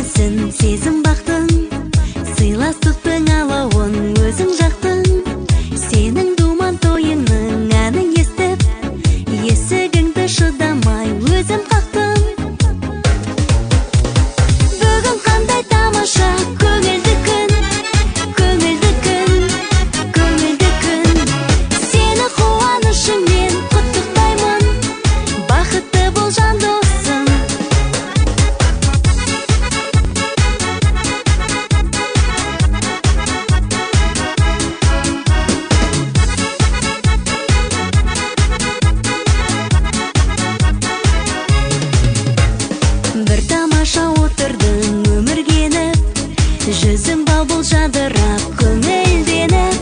Бөлінсін сезім бақтың, сыйластықтың алауын өзің жақтың. Сенің думан тойыңның әнін естіп, есігіңді шыдамай өзім қақтым. Бүгін қандай тамаша көңілді күн, көңілді күн, көңілді күн. Сені қуанышыңмен құттықтаймын, бақытты бол, жан досым. Бір тамаша отырдың өмірге.